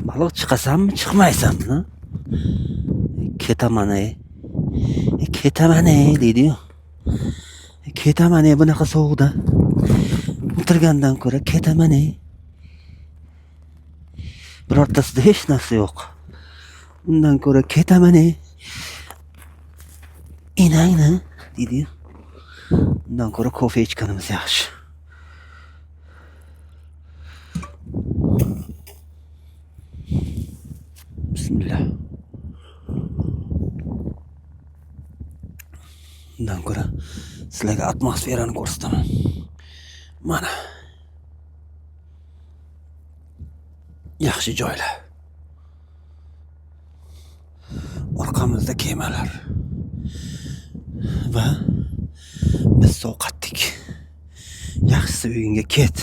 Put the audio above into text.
Baliq chiqasanmi, chiqmaysanmi? Ketaman ey. Ketaman ey deydi-yu. Ketaman ey bunaqa sovuqda. O'tirgandan ko'ra ketaman ey. Birortasida hech narsa yo'q. Undan ko'ra ketaman ey. Enangni deydi-yu. Undan ko'ra kofe ichganimiz yaxshi. Bismillah. Undan ko'ra sizlarga atmosferani ko'rsataman. Mana. Yaxshi joylar. Orqamizda kemalar. Va biz sovqatdik. Yaxshisi uyingga ket.